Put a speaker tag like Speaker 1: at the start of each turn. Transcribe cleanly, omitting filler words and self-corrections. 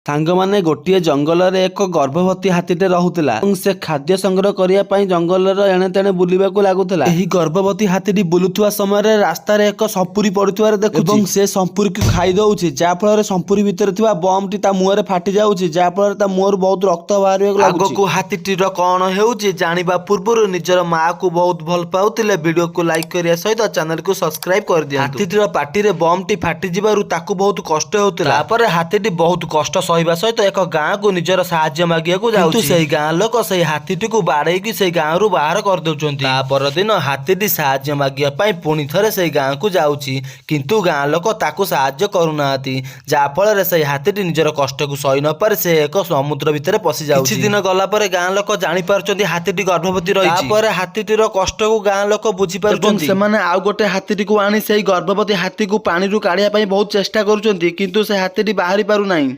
Speaker 1: ସାଙ୍ଗମାନେ, ଗୋଟିଏ ଜଙ୍ଗଲରେ ଏକ ଗର୍ଭବତୀ ହାତୀଟେ ରହୁଥିଲା ଏବଂ ସେ ଖାଦ୍ୟ ସଂଗ୍ରହ କରିବା ପାଇଁ ଜଙ୍ଗଲର ଏଣେ ତେଣେ ବୁଲିବାକୁ ଲାଗୁଥିଲା। ଏହି ଗର୍ଭବତୀ ହାତୀଟି ବୁଲୁଥିବା ସମୟରେ ରାସ୍ତାରେ ଏକ ସମ୍ପୁରି ପଡୁଥିବାର ଦେଖୁଛି ଏବଂ ସେ ସମ୍ପୁରିକୁ ଖାଇ ଦଉଛି, ଯାହା ଫଳରେ ସମ୍ପୁରି ଭିତରେ ଥିବା ବମ୍ ଟି ତା ମୁହଁରେ ଫାଟି ଯାଉଛି, ଯାହା ଫଳରେ ତା ମୁହଁରୁ ବହୁତ ରକ୍ତ ବାହାରିବାକୁ ଲାଗୁଛି। ଆଗକୁ ହାତୀଟିର କଣ ହେଉଛି ଜାଣିବା ପୂର୍ବରୁ ନିଜର ମାଆକୁ ବହୁତ ଭଲ ପାଉଥିଲେ ଭିଡିଓକୁ ଲାଇକ୍ କରିବା ସହିତ ଚ୍ୟାନେଲକୁ ସବସ୍କ୍ରାଇବ କରିଦିଅନ୍ତୁ। ହାତୀଟିର ପାଟିରେ ବମ୍ ଟି ଫାଟିଯିବାରୁ ତାକୁ ବହୁତ କଷ୍ଟ ହେଉଥିଲା। ତାପରେ ହାତୀଟି ବହୁତ କଷ୍ଟ ସହିବା ସହିତ ଏକ ଗାଁକୁ ନିଜର ସାହାଯ୍ୟ ମାଗିବାକୁ ଯାଉଛି, କିନ୍ତୁ ସେଇ ଗାଁ ଲୋକ ସେଇ ହାତୀଟିକୁ ବାଡେଇକି ସେଇ ଗାଁରୁ ବାହାର କରିଦେଉଛନ୍ତି। ତା ପରଦିନ ହାତୀଟି ସାହାଯ୍ୟ ମାଗିବା ପାଇଁ ପୁଣି ଥରେ ସେଇ ଗାଁକୁ ଯାଉଛି, କିନ୍ତୁ ଗାଁ ଲୋକ ତାକୁ ସାହାଯ୍ୟ କରୁନାହାନ୍ତି, ଯାହା ଫଳରେ ସେଇ ହାତୀଟି ନିଜର କଷ୍ଟକୁ ସହି ନପାରି ସେ ଏକ ସମୁଦ୍ର ଭିତରେ ପଶି ଯାଉଛି। କିଛି ଦିନ ଗଲା ପରେ ଗାଁ ଲୋକ ଜାଣିପାରୁଛନ୍ତି ହାତୀଟି ଗର୍ଭବତୀ ରହିଛି। ତାପରେ ହାତୀଟିର କଷ୍ଟକୁ ଗାଁ ଲୋକ ବୁଝିପାରୁଛନ୍ତି। ସେମାନେ ଆଉ ଗୋଟେ ହାତୀଟିକୁ ଆଣି ସେଇ ଗର୍ଭବତୀ ହାତୀକୁ ପାଣିରୁ କାଢିବା ପାଇଁ ବହୁତ ଚେଷ୍ଟା କରୁଛନ୍ତି, କିନ୍ତୁ ସେ ହାତୀଟି ବାହାରି ପାରୁନାହିଁ।